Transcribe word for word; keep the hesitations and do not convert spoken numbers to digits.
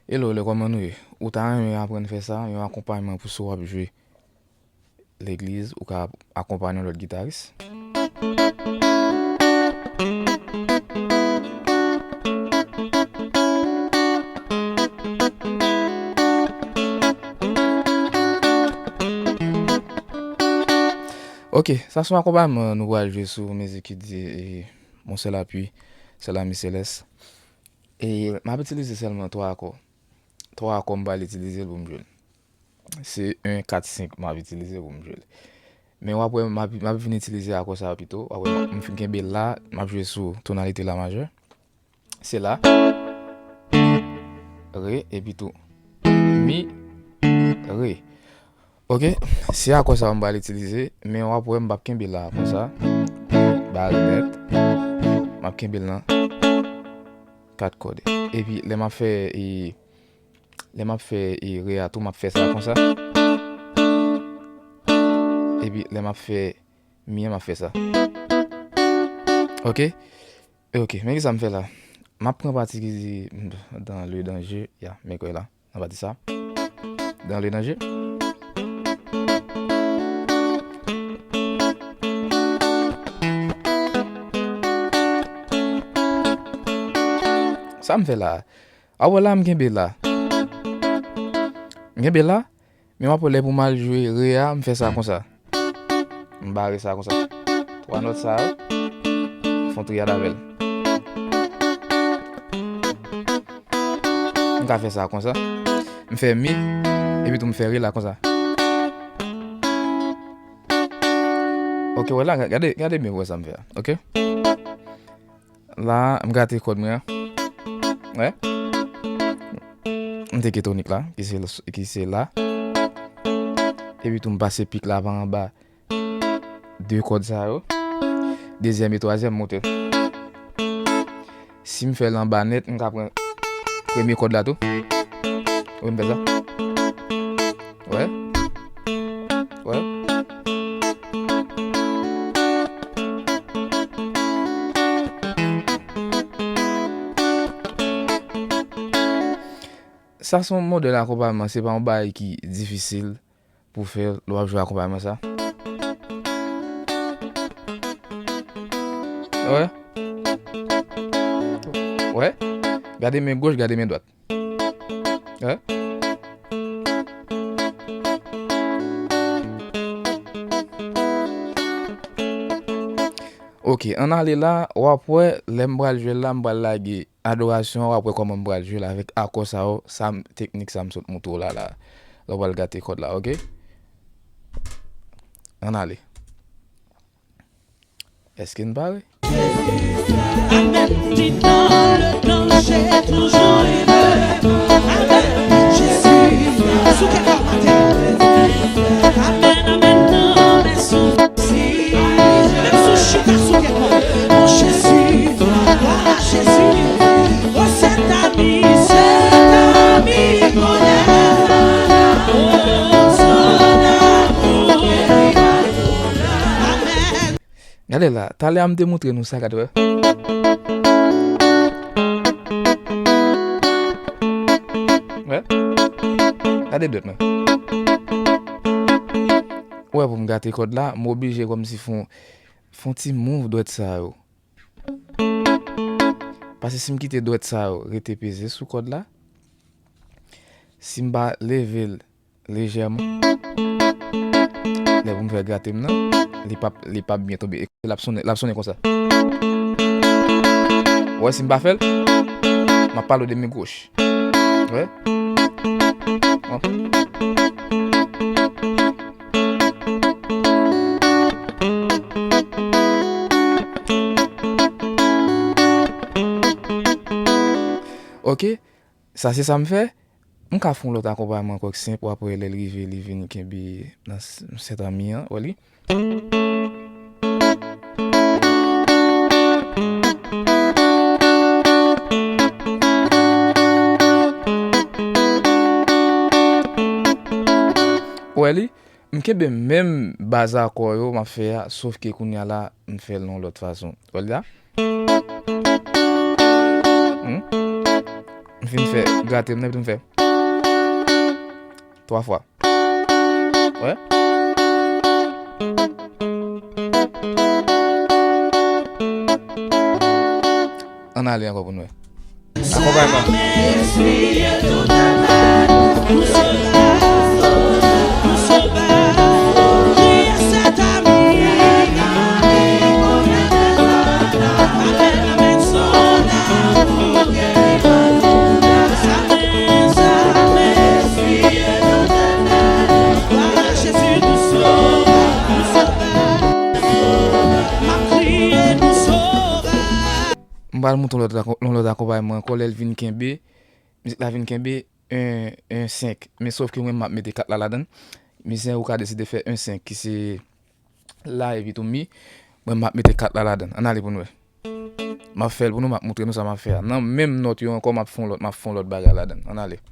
Hello, hello, kòman nou ye? Ou ta renmen aprann fè sa, yon akonpayman pou si w ap jwe legliz, ou ka akonpanye yon lòt gitaris. Ok, sa se yon akonpayman nou pral jwe sou mizik ki di, eh, Mon seul appui, c'est la mi céleste. E m ap itilize sèlman twa akò. Twa akò m pral itilize l pou m jwe l. Se en, kat, senk m ap itilize pou m jwe l. Men w ap wè m ap, m ap vin itilize akò sa yo pito. W ap wè m, m fin kenbe la, m ap jwe sou tonalite la majè. Se la, re, epi tou mi, re. Ok, se akò sa yo m pral itilize, men w ap wè m p ap kenbe la konsa. Bare nèt. M ap kenbe l nan kat kòd. Epi lè m ap fè, e, lè m ap fè, e, re a tou, m ap fè sa konsa. Epi lè m ap fè mi an, m ap fè sa. Ok? E ok, men kisa m fè la? M ap pran pati ki di dans le danger. Ya, men kwè la. Nan pati sa. Dans le danger. Sa m fè la? A wè la, m kenbe la. M kenbe la, men w ap wè lè pou m al jwe re a, m fè sa konsa. M bare sa konsa. Twa nòt sa yo, fè yon triyad avè l. M ka fè sa konsa. M fè mi, epi tou m fè re la konsa. Ok, wè la, gade, gade byen pou wè sa m fè a. Ok? La, m gate kòd mwen an. Wè? M teke tonik la, ki se, ki se la. Epi tou m pase pik la pa anba de kòd sa yo. Dezyèm e twazyèm monte. Si m fè l anba nèt, m ka pran premye kòd la tou. Wi, m fè sa. Wè? Wè? Sa se yon modèl akonpayman, se pa yon bagay ki difisil pou fè lè w ap jwe akonpayman sa. Wè? Wè? Gade men goch, gade men dwat. Wè? Ok, ann ale la, w ap wè, lè m pral jwe l la, m pral lage adorasyon an, w ap wè kòman m pral jwe l avèk akò sa yo, sa m, teknik sa m sot montre w la, la. Lè w pral gate kòd la, ok? Ann ale. Èske n pare? Amèn. Ni dans le danger, toujours il me défend. Amèn. Jésus, sou kè pa maten. Amèn, amèn, non, men sou. Menm si w chita sou kè pa. Mon Jésus, glwa a Jésus. Oh, c'est ami, c'est ami, mon amour. Oh, son amour. Amèn. Gade la, talè a m te montre nou sa, gade wè. Wè. Gade dwèt mwen. Wè, pou m gate kòd la, m oblije kòmsi fè yon, fè yon ti move dwèt sa yo. Paske si m kite dwèt sa yo rete peze sou kòd la, si m pa leve l lejèman. Lè pou m fè grate m nan, li p ap, li p ap byen tonbe. L ap sonnen, l ap sonnen konsa. Ou wè, si m pa fè l, m ap pale w de men goch. Ou wè? Bon. Ok. Sa se sa m fè. M ka fè yon lòt akonpayman ankò ki senp, apre lè l rive, li vin kenbe nan s-, sèt ami an, wè li. Wè li, m kenbe menm baz akò yo m ap fè a, sof ke kounye a la, m fè l yon lòt fason. Wè l la? Hmm? M fin fè grate m nan, epi m fè twa fwa. Wè? Ann ale ankò pou n wè. Akonpayman. M pral montre yon lòt, yon lòt akonpayman ankò, lè l vin kenbe, mizik la vin kenbe en, en senk. Men sòf ke mwen, m ap mete kat la ladan. Mizisyen ou ka deside fè en senk, ki se la epi tou mi. Mwen, m ap mete kat la ladan. Ann ale pou n wè. M ap fè l pou nou, m ap montre nou sa m ap fè a. Nan menm nòt yo ankò, m ap fè yon lòt, m ap fè yon lòt bagay ladan. Ann ale.